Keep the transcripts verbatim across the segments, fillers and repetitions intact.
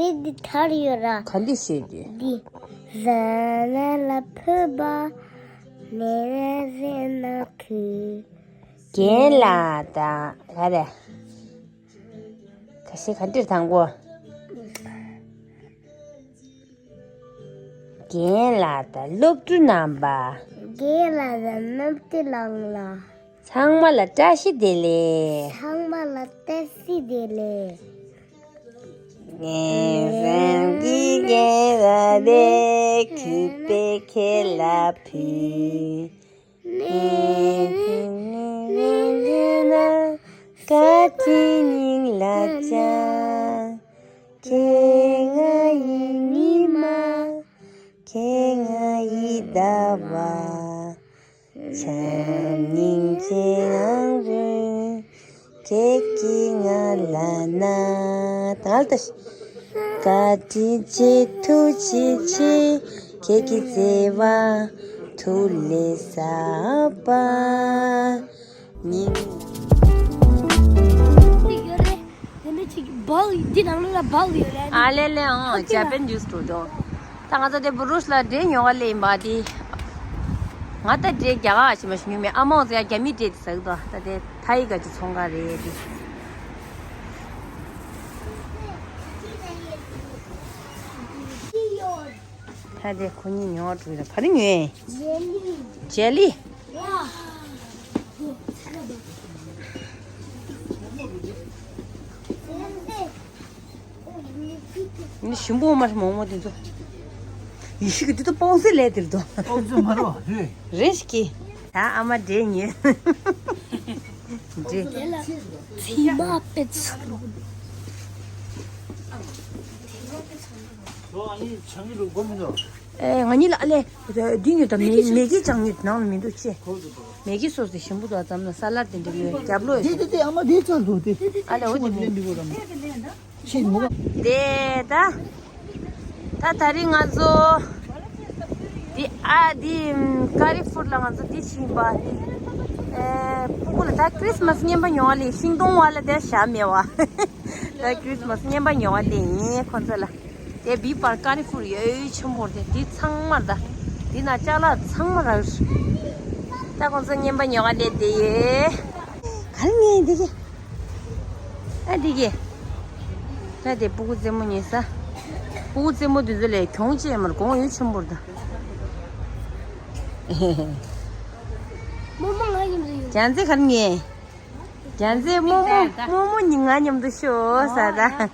རེད། འདི་དར་ཡོད་ར། ག་འདི་བཤད་རྒྱུ། འདི་ཟ་ན་ལ་ཕོད་པ། ནས་ན་ཟས་ན་ཁུ། རྒན་ལགས་དང་ག་རེ། ཁ་ཤས་ག་འདིར་དང་གོ། རྒན་ལགས་དང་སློབ་ཕྲུག་རྣམ་པ། རྒན་ལགས་དང་སློབ་ཕྲུག་རྣམ་པ། ཚང་མ་ལ་བཀྲ་ཤིས་བདེ་ལེགས། ཚང་མ་ལ་བཀྲ་ཤིས་བདེ་ལེགས། ངན་སེམས་ཀྱི་རྒན་ལགས་དེ་གུས་པས་ཁྱེད་ལ་ཕུལ། ནས་ན་བཀའ་དྲིན་སྙིང་ལ་བཅངས། ཁྱེད་ང་ཡི་ཉི་མ། ཁྱེད་ང་ཡི་ཟླ་བ། བྱམས་སྙིང་རྗེ་ངང་རེ། ཁྱེད་ཀྱིས་ང་ལ་ན། ད་ལྟ་བཀའ་དྲིན་ཆེ། ཐུགས་རྗེ་ཆེ། ཁྱེད་ཀྱི་བརྩེ་བ་ཐུགས་ལས་བསགས་པ་ཉིད། ཡོད་རེད། དེ་ནས་ཅིག་བལ་འདི་ནང་ལོགས་ལ་བལ་ཡོད་རེད། ཨ་ལེ་ལེ། ཨང་། ཨོ་ཀེ་ཇ་པན་ཇུས་འགྲོ་འདུག་ད་ང་ཚོ་དེ་བུ་རུས་ལ་འབྲས་ཉོ་ག་སླེབས་ཡིན་པ་དེ། ང་ད་འབྲས་རྒྱ་གར་ཞིག་མ་ཞིག་ཉོས་མེད། ཨ་མ་འོང་ཚེ་ཡ་རྒྱ་མི་འབྲས་དེ་ཟ་གི་འདུག་ད་དེ་ཐའི་ག་ཅིག་ཚོང་ཁང་རེད་དེ། ད་དེ་ཁོ་གཉིས་ཉོ་བ་འགྲོ་ཡིན། ག་རེ་ཉོས། ཇེ་ལི། ཇེ་ལི། ནི་ཞིམ་པོ་མ་རེད་མོག་མོག་དེ་ཚོ། ཡི་ཤི་གི་དེ་ཚོ་སྤོང་སེ་ལས་དེར་དོ། སྤོང་སེ་མ་རོ་རེད། རེད་ཤི་གི། ད་ཨ་མ་འབྲས་ཉོས། འབྲས། དེ་ལ་ཚིལ་མ་པེ་ཚ། ཨེ་ང་གཉིས་ལ་ཨ་ལེ། འདི་ཉོས་དང་མེ་མེ་གི་ཅང་ཉོས་ནང་ལ་མི་འདུག་ཅེ། མེ་གི་སོ་སི་ཞིམ་པོ་འདུག་ཙམ་ན་ས་ལར་དེ་འདྲ་ཡོད་རྒྱབ་ལོགས་ཡོད། དེ་དེ་དེ་ཨ་མ་དེ་ཚར་འདུག་དེ། ཨ་ལེ་འོ་དེ་མེ། ཆེ་མོ། དེ་ད། ད་ད་རིང་ང་ཚོ། འདི་ཨ་འདི་ཀ་རི་ཧྥུར་ལ་ང་ཚོ་འདི་ཕྱིན་པ་འདི། ཨེ་སྤུ་གུ་ལ་ད་ཁྲིས་མས་རྔན་པ་ཉོ་བ་ལས་ཤིང་སྡོང་བ་ལ་དེ་བཞག་མེད་བ། ད་ཁྲིས་མས་རྔན་པ་ཉོ་བ་དེ་ཡིན་ཁོ་ཚོ་ལ། དེ་བི་པར་ཀ་རི་ཧྥུར་ཡོད་ཆེན་པོ་དེ་འདི་ཚང་མར་ད། འདི་ན་ཅ་ལག་ཚང་མ་རག་ད་ཁོ་ཚོ་རྔན་པ་ཉོ་བ་ལས་དེ་ཡོད། ག་རེ་ངས་འདི་གི་ཨ་འདི་གི་ད་དེ་སྤུ་གུ་རྩེད་མོ་ཉོས་ས། སྤུ་གུ་རྩེད་མོ་དེ་ཚོ་ལས་གྱོང་ཅི་ཡང་མར་གོང་ཡོད་ཆེན་པོར་ད། རྒྱན་རྩེ་ག་རེ་ངས། རྒྱན་རྩེ་རྨོ་མོ་རྨོ་མོ་ཉིན་ང་མཉམ་དུ་ཤོག་ཟེར་ད།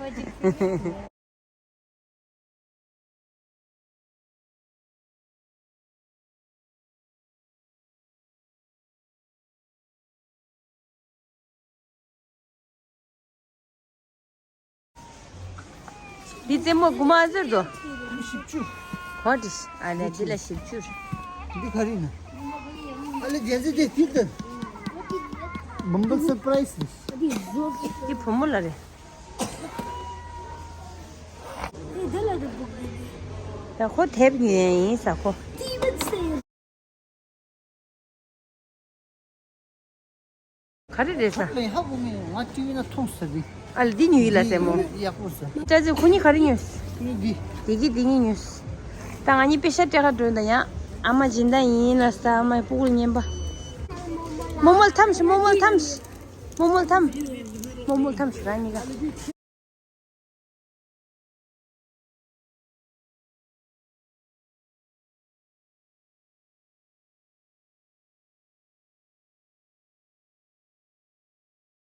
འདི་རྩེད་མོ་དགུ་མ་ཟེར་དོ། བཞི་བཅུ། གོ་དྲིས། ཨ་ནེ་འདི་ལ་བཞི་བཅུ། འདི་ག་རེ་ཡིན་ན། ཨ་ལེ་རྒྱན་རྩེ་དེ་ཐིག་ཏུ། Bumble surprise། འདི་བུ་མོ་ལ་རེད། ད་ཁོ་དེབ་ཉོས་ཡིན་ས་ཁོ། ག་རེ་རེད་ས། ལས་ཧ་གོ་མི་ང་ཏི་ཝི་ན་མཐོང་ས་འདི། ཨ་ལ་འདི་ཉོས་ཡིན་ལ་སེ་མོ། ཡག་པོ་ས། ཅ་ཅེ་ཁོ་གཉིས་ག་རེ་ཉོས། ཏི་ཝི་འདི། དེ་གི་འདི་གཉིས་ཉོས། ད་ང་གཉིས་པེ་ཤ་སྤྲད་ག་འགྲོ་ཡིན་ད་ཡང་། ཨ་མ་སྦྱིན་བདག་ཡིན་ལ་ས། ཨ་མའི་སྤུ་གུར་རྔན་པ། རྨོ་མོ་ལ་འཐམ་ཤི། རྨོ་མོ་ལ་འཐམ་ཤི། རྨོ་མོ་ལ་འཐམ། རྨོ་མོ་ལ་འཐམ་ཤི་རང་གཉིས་ཀ།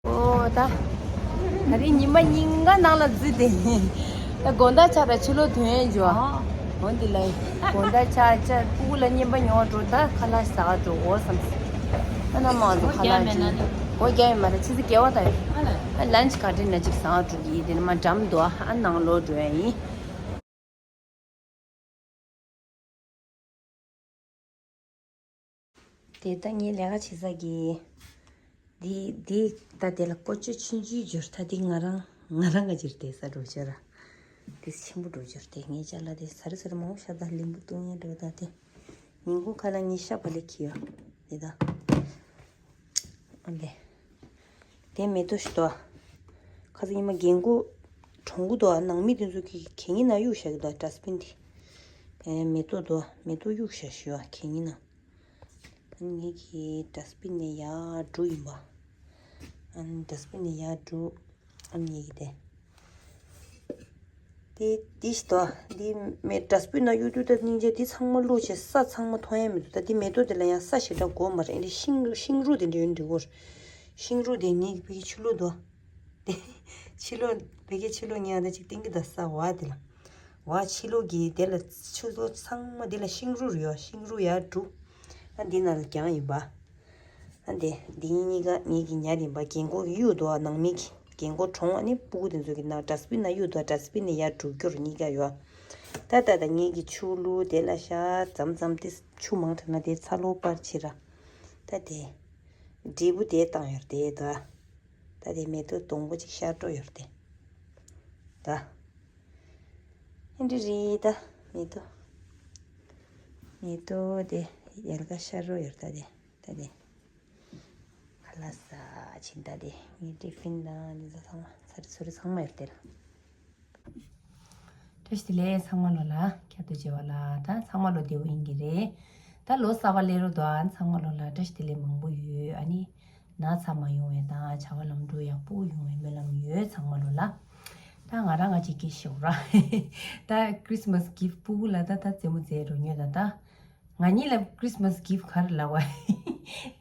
ཨོ་ད། ད་རིང་ཉི་མ་ཉིན་གང་ནང་ལ་འཛུལ་ཏེ། ད་དགོང་དག་ཆགས་ར་ཕྱི་ལོགས་ཐོན་ཡས་འཇོག་འོ་འདི་ལ་དགོང་དག་ཆགས་ཆགས་སྤུ་གུ་ལ་རྔན་པ་ཉོ་བར་འགྲོ། ད་ཁ་ལག་ཟ་ག་འགྲོ་འོ་བསམ། ཨ་ན་མང་ཚོ་ཁ་ལག་ཅིག་སྒོ་རྒྱག་ཡོད་མ་རེད། ཕྱི་ཚེ་དགེ་བ་ད་ཡོད། ཨ་ལན་ཆི་ག་དྲིན་ན་ཅིག་ཟ་ག་འགྲོ་གི་ཡིན། དེ་ནས་མ་འགྲམ་འདུག་ཨ་ནང་ལོགས་འགྲོ་ཡ་ཡིན། དེ་ད་ངའི་ལས་ཀ་བྱེད་ས་གི། འདི་འདི་ད་དེ་ལ་ཀོ་ཅོ་ཆུང་ཆུང་འབྱོར། ད་འདི་ང་རང་ང་རང་ག་འབྱོར་དེ་ས་འགྲོ་ཆོག་ར། དེ་ཆེན་པོ་འགྲོ་འབྱོར་དེ་ངའི་ཅ་ལག་དེ་ས་རི་ས་རི་མང་པོ་ཤ་ད་ལིང་བུ་བཏུང་ཡ་འགྲོ་ད་དེ། ཉིན་གུང་ཁ་ལག་གཉིས་ཤ་བ་ལེ་ཁྱི་ཡོ། དེ་ད། ཨ་འདི། དེ་མེ་ཏོག་ཞིག་ཏོ། ཁ་སང་ཉི་མ་རྒན་གོག་གྲོང་གུ་དོ་ནང་མི་དེ་ཚོ་གི་གད་སྙིགས་ནང་གཡུག་བཞག་གི་དོ་ཌ་སི་བིན་དེ། ཨེ་མེ་ཏོག་དོ་མེ་ཏོག་གཡུག་བཞག་ཞུ་བ་གད་སྙིགས་ནང་། ཨ་ནི་ངེད་ཀྱི་ཌ་སི་བིན་ནས་ཡར་འགྲོ་ཡིན་པ། ཨ་ནི་ཌ་སི་བིན་ནས་ཡར་འགྲོ། ཨ་ནི་ངེད་ཀྱི་དེ། དེ་དེ་ཞིག་དོ། དེ་མེ་ཌ་སི་བིན་ནང་གཡུག་དུས་ད་སྙིང་རྗེ་དེ་ཚང་མ་བླུགས་བྱས་ས་ཚང་མ་མཐོང་ཡ་མི་འདུག་ད་དེ་མེ་ཏོག་དེ་ལ་ཡང་ས་ཞེ་དྲག་དགོས་མ་རེད། ཨེ་འདྲ་ཤིང་ཤིང་རུ་དེ་འདྲ་ཡོད་འདྲི་གོ། ཤིང་རུ་དེ་ངེད་ཀྱི་བི་གི་ཆུ་ལུག་དོ། དེ་ཕྱི་ལོགས་བི་གི་ཕྱི་ལོགས་ཉལ་ད་ཅིག་སྟེང་གི་ད་ས་བ་དེ་ལ། བ་ཕྱི་ལོགས་ཀྱི་དེ་ལ་ཆུ་ཚོད་ཚང་མ་དེ་ལ་ཤིང་རུ་རེད་ཡོ། ཤིང་རུ་ཡར་འགྲོ། ཨ་འདི་ནང་ལ་རྒྱང་ཡིན་པ། ཨ་འདི་འདི་གཉིས་ཀ་ངེད་ཀྱི་ཉལ་ཡིན་པ། རྒན་གོག་གི་གཡུག་དོ་ནང་མི་གི་རྒན་གོག་གྲོང་ཨ་ནི་སྤུ་གུ་དེ་ཚོ་གི་ནང་ཌ་སི་བིན་ནང་གཡུག་དོ་ཌ་སི་བིན་ནས་ཡར་འགྲོ་རྒྱུར་གཉིས་ཀ་ཡོ། ད་ད་ད་ངེད་ཀྱི་ཆུ་ལུག་དེ་ལ་ཤ་ཙམ་ཙམ་དེ་ཆུ་མང་དྲགས་ན་དེ་ཚ་ལོ་པར་ཕྱི་ར། ད་དེ་འབྲས་བུ་དེ་བཏང་ཡོད་དེ་ད། ད་དེ་མེ་ཏོག་སྡོང་པོ་ཅིག་ཤར་འགྲོ་ཡོད་དེ། ད། ཨེ་འདྲ་རེད་ད། མེ་ཏོག་མེ་ཏོག་དེ་ཡལ་ག་ཤར་འགྲོ་ཡོད་ད་དེ། ད་དེ། ཁ་ལག་ཟ་ཕྱིན་ད་དེ། ངའི་ཏི་ཕིན་དང་འདི་ཚོ་ཚང་མ་ཚ་རེ་ཚུ་རེ་ཚང་མ་ཡོད་དེ་ལ། བཀྲ་ཤིས་བདེ་ལེགས་ཚང་མ་ལོ་ལ། ཁྱེད་དུ་བྱེ་བ་ལ་ད་ཚང་མ་ལོ་བདེ་པོ་ཡིན་གྱི་རེད། ད་ལོ་གསར་པ་སླེབས་རོགས་དོ་ཨ་ཚང་མ་ལོ་ལ་བཀྲ་ཤིས་བདེ་ལེགས་མང་པོ་ཡོད། ཨ་ནི་ན་ཚ་མ་ཡོང་བའི་དང་བྱ་བ་ལམ་འགྲོ་ཡག་པོ་ཡོང་བའི་སྨོན་ལམ་ཡོད་ཚང་མ་ལོ་ལ། ད་ང་རང་ང་གཅིག་སྐད་ཤོར་ར། ད་ཁྲི་སི་མ་སི་གིཕ་ཊི་སྤུ་གུ་ལ་ད་ད་རྩེད་མོ་རྩེ་རོགས་ཉོས་ད་ད། ང་གཉིས་ལ་ཁྲི་སི་མ་སི་གིཕ་ཊི་ག་རེ་ལབ་པ།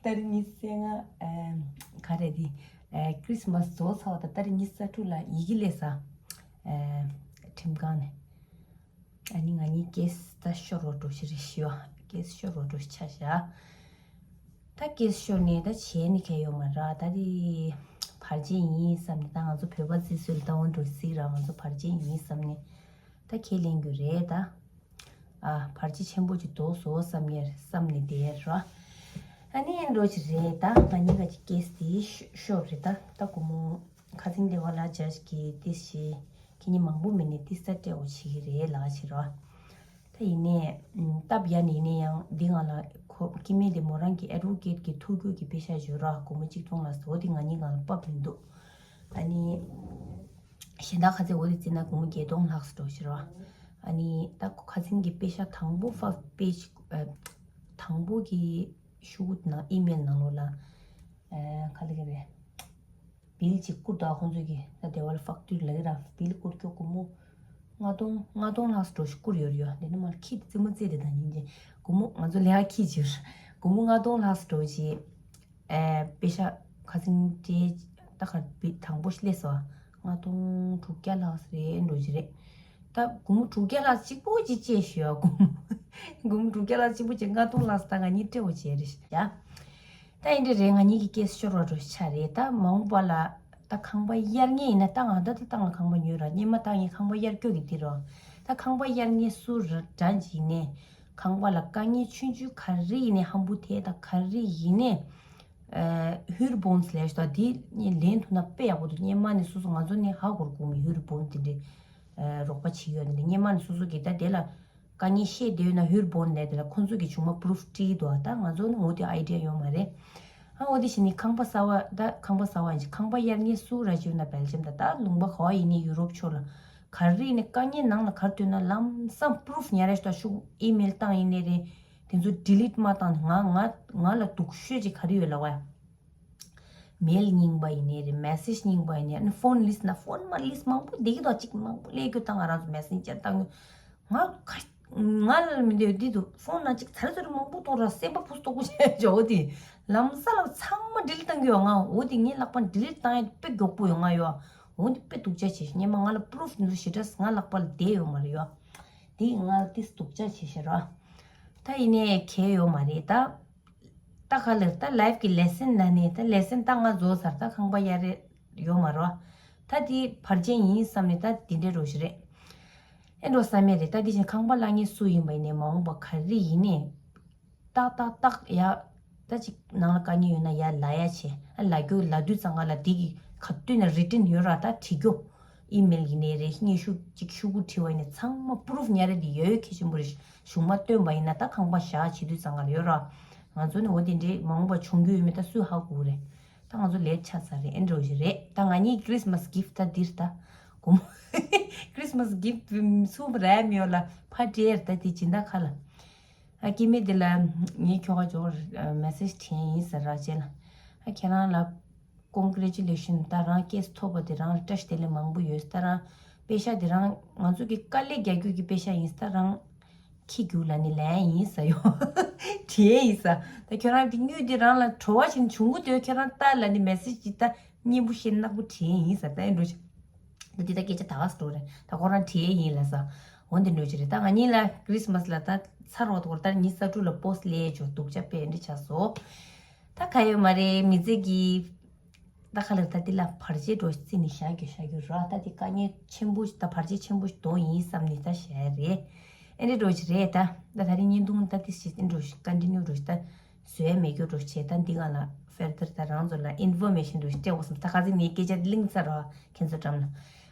ཏ་རིག་ཉི་ཤུ་རྩ་ལྔ་ཨེམ། ག་རེ་དེ། ཨེ་ཁྲི་སི་མ་སི་རྫོགས་ཚར་བ་དང་ཏ་རིག་ཉི་ཤུ་རྩ་དྲུག་ལ་ཡི་གེ་སླེབས་ས། ཨེ་ཁྲིམས་ཁང་ནས། ཨ་ནི་ང་གཉིས་ཀེ་སི་ད་ཤོར་བ་འགྲོ་ཤི་རེད་ཤི་བ། ཀེ་སི་ཤོར་བ་འགྲོ་ཤི་ཆ་བཞག་ད་ཀེ་སི་ཤོར་ནས་ད་བྱས་ནི་གལ་ཡོད་མ་རེད། ད་དེ་བར་ཆད་ཡིན་བསམ་ནས་ད་ང་ཚོ་བོད་པ་རྩིས་སྲོལ་ལྟ་བུ་འགྲོ་སྲིད་ར། ང་ཚོ་བར་ཆད་ཡིན་བསམ་ནས་ད་ཁས་ལེན་རྒྱུ་རེད་ད། ཨ་བར་ཆད་ཆེན་པོ་ཅིག་རྡོག་བཟོ་བསམ་ཡས་བསམ་ནས་བསྡད་ར། ཨ་ནི་འགྲོ་ཅི་རེད་ད། ང་གཉིས་ཀ་ཅིག་ཀེ་སི་དེ་ཤོ་ཤོར་རེད་ད། ད་སྒོར་མོ་ཁ་སང་དེ་བ་ལ་ཇ་ཅིག་གིས་ཏི་ཤི་ཁྱེད་གཉིས་མང་པོ་མིན་ནས་ཏི་ས་སྤྲད་འོ་བྱེད་ཀྱི་རེད་ལགས་བྱེད་ར། ད་ཡིན་ནས་སྟབས་ཡག་ནས་ཡིན་ན་ཡང་འདི་ང་ལ་ཁོ་སྐྱེ་དམན་དེ་མོ་རང་གི་ཨེ་ཌི་ཝོ་ཀེ་ཊི་གི་ཐུགས་རྒྱུད་ཀྱི་པེ་ཤག་ཞུ་ར་སྒོར་མོ་གཅིག་སྟོང་ལ་ཟོ་དེ་ང་གཉིས་ང་ལ་བབས་མི་འདུག་ཨ་ནི། གཞན་དག་ཁ་ཚིག་འོ་དེ་བརྩིས་ན་སྒོར་མོ་བརྒྱད་སྟོང་ལྷག་ཙམ་འགྲོ་ཤི་ར། ཨ་ནི་ད་ཁ་སང་གི་པེ་ཤག་དང་པོ་ཧྥ་སི་ཊི་པེ་ཇི་ཨ་དང་པོ་གི་ཤོག་གུ་ནང་ཨི་མེལ་ནང་ལོགས་ལ་ཨ་ག་རེ་ག་རེ། བིལ་གཅིག་བསྐུར་འདུག་ཁོང་ཚོས་ཀྱི་ད་དེ་བ་ལ་ཕག་ཏུར་ལབ་ཀྱི་ར། བིལ་བསྐུར་སྐྱོ་སྒོར་མོ་ལྔ་སྟོང་ལྔ་སྟོང་ལྷག་ཙམ་འགྲོ་ཞིག་བསྐུར་ཡོད་རེད་ཡ། དེ་ནས་མར་ཁྱི་དེ་རྩེད་མོ་རྩེ་དེ་དང་ཉིན་གྱི་སྒོར་མོ་ང་ཚོ་ལས་ཀ་ཁྱི་བྱོས། སྒོར་མོ་ལྔ་སྟོང་ལྷག་ཙམ་འགྲོ་ཞིག་ཨེ་པེ་ཤག་ཁ་སང་སྤྲད་ད་ག་བིལ་དང་པོ་ཞིག་སླེབས་སོང་། ལྔ་སྟོང་དྲུག་བརྒྱ་ལྷག་ཙམ་རེད་འགྲོ་ཞིག་རེད། ད་སྒོར་མོ་དྲུག་བརྒྱ་ལྷག་གཅིག་པོ་གཅིག་བཅད་ཞུ་ཡ་སྒོར་མོ། སྒོར་མོ་དྲུག་བརྒྱ་ལྷག་གཅིག་པོ་བཅད་ལྔ་སྟོང་ལྷག་ཙམ་ད་ང་གཉིས་སྤྲད་འོ་བྱས་རེད་ཤག་ད་ཡིན་འདྲ་རེད། ང་གཉིས་ཀྱི་ཀེ་སི་ཤོར་བ་འགྲོ་ཤ་རེད། ད་མ་འོངས་པ་ལ་ད་ཁང་པ་གཡར་མཁན་ཡིན་ན་ད་ང་ད་ད་ཏང་ལ་ཁང་པ་ཉོས་ར། སྔོན་མ་ད་ངས་ཁང་པ་གཡར་སྐྱོ་གི་དེ་རོ། ད་ཁང་པ་གཡར་མཁན་སུ་ར་འདྲ་ཅིག་ཡིན་ནས་ཁང་པ་ལ་དཀའ་ངལ་ཆུང་ཆུང་ག་རེ་ཡིན་ནས་ཧམ་བུ་ཐེ་ད་ག་རེ་ཡིན་ནས་ཨ་ཧུར་བོན་ལས་ཤོ་ད་དེ་ངས་ལེན་ཐུབ་ན་དཔེ་ཡག་པོ་འདུག་སྔོན་མ་ནས་སོ་སོ་ང་ཚོ་ནས་ཧ་གོ་ར་གོ་མི་ཧུར་བོན་དེ་འདྲའི་ཨ་རོགས་པ་བྱེད་ཡོད་དེ་འདྲ་སྔོན་མ་ནས་སོ་སོ་གི་ད་དེ་ལ། དཀའ་ངལ་བཤད་བསྡད་ཡོད་ན་ཧུར་བོན་ལས་དེ་ལ་ཁོང་ཚོ་གི་བྱུང་མ་པུ་རུཕ་བྲིས་འདུག་ད་ང་ཚོ་ནི་འོ་དེ་ཨའི་ཌི་ཡ་ཡོད་མ་རེད། ཨ་འོ་དེ་བཞིན་ནི་ཁང་པ་གསར་བ་ད་ཁང་པ་གསར་བ་ཡིན་ཞིག་ཁང་པ་གཡར་མཁན་སུ་ར་ཅིག་ཡོད་ན་སྦེལ་ཇམ་ད་ད་ལུང་པ་ག་བ་ཡིན་ནི་ཡུ་རོབ་ཕྱོགས་ལ་ག་རེ་ཡིན་ནི་དཀའ་ངལ་ནང་ལ་ག་རེ་ཐོན་ན་ལམ་སང་པུ་རུཕ་ཉར་ར་ཤོག་ད་ཤུགས་ཨི་མེལ་བཏང་ཡིན་ནི་རེད། དེ་ཚོ་ཌི་ལིཊ་མ་བཏང་ནི་ང་ང་ང་ལ་སྡུག་ཤོས་ཅིག་ག་རེ་ཡོད་ལབ་པ་ཡ། མེལ་རྙིང་པ་ཡིན་ནའི་རེད། མེ་སེཇ་རྙིང་པ་ཡིན་ནའི་ཨ་ནི་ཕོན་ལིས་ན་ཕོན་མ་ལིས་མང་པོ་བསྡད་ཀྱི་འདུག་གཅིག་མང་པོ་སླེབས་རྒྱུ་དང་ང་རང་ཚོ་མེ་སེན་ཇར་བཏང་ཡོད། ང་ཁ་ང་ལ་མི་འདོད་འདི་འདུག་ཕོན་ནང་གཅིག་ཚར་ཚར་མང་པོ་གཏོང་ར་སེམས་པ་ཕུ་སྟོག་པོ་བྱས་འཇོག་དེ་ལམ་སང་ལ་ཚང་མ་ཌི་ལིཊ་བཏང་གི་ཡོད། ང་འོ་དེ་ངའི་ལག་པ་ཌི་ལིཊ་བཏང་ཡ་དཔེ་མགྱོགས་པོ་ཡོད་ང་ཡོད། འོ་དེ་དཔེ་སྡུག་ཅག་བྱས་ཤག་སྔོན་མ་ང་ལ་པུ་རུཕ་འདི་ཚོ་ཞེ་དྲག་ང་ལག་པ་ལ་བསྡད་ཡོད་མ་རེད་ཡོད། དེ་ང་ལ་དེ་སྡུག་ཅག་བྱས་ཤག་ར། ད་ཡིན་ནའི་གལ་ཡོད་མ་རེད་ད། ད་ག་ལེར་ད་ལའིཕ་གི་ལེ་སན་ན་ནི་ད་ལེ་སན་ད་ང་རྫོགས་ཚར། ད་ཁང་པ་གཡར་རེ་ཡོད་མ་རོ། ད་དེ་བར་ཆད་ཡིན་བསམ་ནས་ད་དེ་འདྲའི་རོ་ཞིག་རེད། ཨེ་འགྲོ་བསམ་ཡས་རེད། ད་དེ་བཞིན་ཁང་པ་གླ་མཁན་སུ་ཡིན་པ་ཡིན་ནའི་མ་འོངས་པ་ག་རེ་ཡིན་ནའི། ཏག་ཏག་ཏག་ཡ། ད་ཅིག་ནང་ལ་དཀའ་ངལ་ཡོད་ན་ཡ་ལབ་ཡ་བྱེད། ཨ་ལབ་རྒྱུ་ལབ་དུས་ཙང་ང་ལ་དེ་གི་ག་དུས་ན་རི་ཊན་ཡོད་ར་ད་བྲིས་རྒྱུ། ཨི་མེལ་ཡིན་ནའི་རེད། སྙན་ཞུ་ཅིག་ཤོག་གུ་བྲིས་པ་ཡིན་ན་ཚང་མ་པུ་རུཕ་ཉར་རེ་དེ་ཡོད་ཡོད་གལ་ཆེན་པོ་རེད། གཞུང་མ་བཏོན་པ་ཡིན་ན་ད་ཁང་པ་བཞག་བྱེད་དུས་ཙང་ང་ལ་ཡོད་ར། ང་ཚོ་ནི་འོ་དེ་འདྲའི་མ་འོངས་པ་བྱུང་རྒྱུ་ཡོད་མེད་ད་སུས་ཧ་གོ་གི་རེད། ད་ང་ཚོ་ལས་ཆགས་ཚར་རེད། ཨེ་འདྲ་བོ་ཞིག་རེད། ད་ང་གཉིས་ཁྲི་སི་མ་སི་གིཕ་ཊི་ད་འདིར་ད། དགོང་མོ་Christmas gift ཚུར་རག་མི་ཡོང་ལ་ཕར་སྤྲད་ད་དེ་སྦྱིན་བདག་ཁ་ལ། ཨ་སྐྱེ་དམན་དེ་ལ་ངས་ཁྱོ་ག་ཇོ་མེ་སེ་ཇི་བྲིས་ཡིན་ཟེར་ར་བྱས་ལ། ཨ་ཁྱེད་རང་ལ་Congratulation ད་རང་ཀེས་ཐོབ་པ་དེ་རང་ལ་བཀྲ་ཤིས་བདེ་ལེགས་མང་པོ་ཡོད། ད་རང་པེ་ཤ་དེ་རང་ང་ཚོ་གི་དཀའ་ལས་རྒྱག་རྒྱུ་གི་པེ་ཤ་ཡིན། ད་རང་ཁྱི་རྒྱུག་ལ་ནི་ལན་ཡིན་ས་ཡོ། བྲིས་ཡིན་ས། ད་ཁྱོད་རང་དེ་དངུལ་དེ་རང་ལ་བྲོ་བ་ཞིག་བྱུང་གི་འདུག་ཁྱོད་རང་ལྟ་ལ་ནི་མེ་སེ་ཇི་ད་སྙན་པོ་ཞིག་ནག་པོ་བྲིས་ཡིན་ས། ད་ཨེ་འགྲོ་ཞིག་ད་འདི་ད་སྐད་ཆ་ད་ག་སི་འགྲོ་རེད། ད་ཁོ་རང་བྲིས་ཡིན་ལ་ས། འོ་འདི་འགྲོ་ཞིག་རེད། ད་ང་གཉིས་ལ་Christmas ལ་ད་ཚར་བ་དོར་ད་ཉི་ཤུ་རྩ་དྲུག་ལ་པོ་སི་ལས་ཆོག་སྡུག་ཅག་པས་འདི་ཆགས་སོ། ད་ག་ཡོད་མ་རེད་མི་ཚེ་གི། ད་ཁ་ལག་ད་འདི་ལ་བར་ཆད་འགྲོ་རྩི་ནི་བཞག་རྒྱུ་བཞག་རྒྱུ་ར། ད་འདི་དཀའ་ངལ་ཆེན་པོ་ཞིག་ད་བར་ཆད་ཆེན་པོ་ཞིག་དོ་ཡིན་བསམ་ནི་ད་བཤད་རེད། ཨེ་འདྲ་འགྲོ་ཞིག་རེད། ད་ད་ད་རིང་བརྙན་ཐུང་ད་འདི་ཞིག་ཨེ་འགྲོ་ཞིག་ཀོན་ཊི་ནིའུ་འགྲོ་ཞིག་ད་བཟོས་མེད་རྒྱུ་འགྲོ་ཞིག་བྱས། ད་འདི་ག་ལ་ཕར་དར་ད་རང་ཚོ་ལ་ཨིན་ཕོར་མེ་ཤན་འགྲོ་ཞིག་སྤྲད་འོ་བསམ། ད་ཁ་སང་ངས་སྐད་ཆ་གླེང་ཚར་ར་ཁྱེད་ཚོ་འགྲམ་ལ།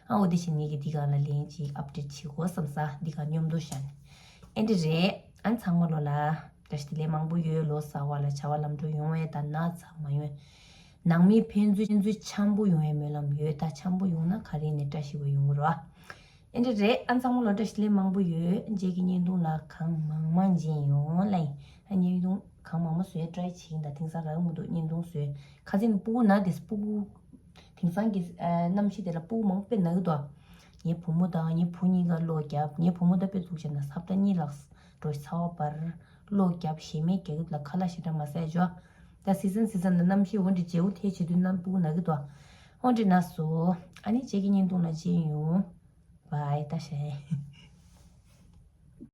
ཨ་འོ་འདི་བཞིན་ངེད་ཀྱིས་འདི་ག་ལ་ལན་ཅིག་ཨབ་ཌེཊ་བྱེད་དགོས་བསམ་ས། འདི་ག་མཉམ་དུ་བཞག་ནས་ཨེ་འདྲ་རེད། ཨ་ཚང་མ་ལོ་ལ་བཀྲ་ཤིས་བདེ་ལེགས་མང་པོ་ཡོད། ལོ་གསར་བ་ལ་བྱ་བ་ལམ་འགྲོ་ཡོང་བའི་ད་ན་ཚ་མ་ཡོང་། ནང་མི་ཕན་ཚུན་ཕན་ཚུན་འཆམ་པོ་ཡོང་བའི་སྨོན་ལམ་ཡོད། ད་འཆམ་པོ་ཡོང་ན་ག་རེ་ནས་བཀྲ་ཤིས་པ་ཡོང་གི་རེད། ཨེ་འདྲ་རེད། ཨ་ཚང་མ་ལོ་བཀྲ་ཤིས་བདེ་ལེགས་མང་པོ་ཡོད། རྗེས་ཀྱི་བརྙན་ཐུང་ལ་གང་མང་མང་མཇལ་ཡོང་ལ་ཡིན། ཨ་བརྙན་ཐུང་གང་མང་མང་བཟོས་ཊ་རའི་བྱེད་ཡིན། ད་དེང་སང་རག་མི་འདུག་བརྙན་ཐུང་བཟོས། ཁ་སང་ནས་སྤུ་གུ་ན་དེ་སྤུ་གུ། དེང་སང་གི་ཨ་གནམ་གཤིས་དེ་ལ་སྤུ་གུ་མང་པོ་དཔེ་ན་གི་འདུག་ངའི་བུ་མོ་དང་ངའི་བུ་གཉིས་ཀ་གློག་བརྒྱབ། ངའི་བུ་མོ་ད་དཔེ་འཛུགས་བྱས་ན་ས་བརྡ་གཉིས་ལགས་འགྲོ་ཚ་བ་འབར། གློག་བརྒྱབ་ཞེ་མེད་རྒྱག་གི་ལ་ཁ་ལག་ཞེ་དྲག་མ་ཟས་ཇོ། ད་སི་ཛན་སི་ཛན་ལ་གནམ་གཤིས་འོ་འདྲ་བརྗེ་བོ་ཐེབས་བྱེད་དུས་གནམ་སྤུ་གུ་ན་གི་འདུག་འོ་འདྲ་ན་སོ། ཨ་ནི་རྗེས་ཀྱི་བརྙན་ཐུང་ལ་མཇལ་ཡོང་། བའི་ད་ཤེས།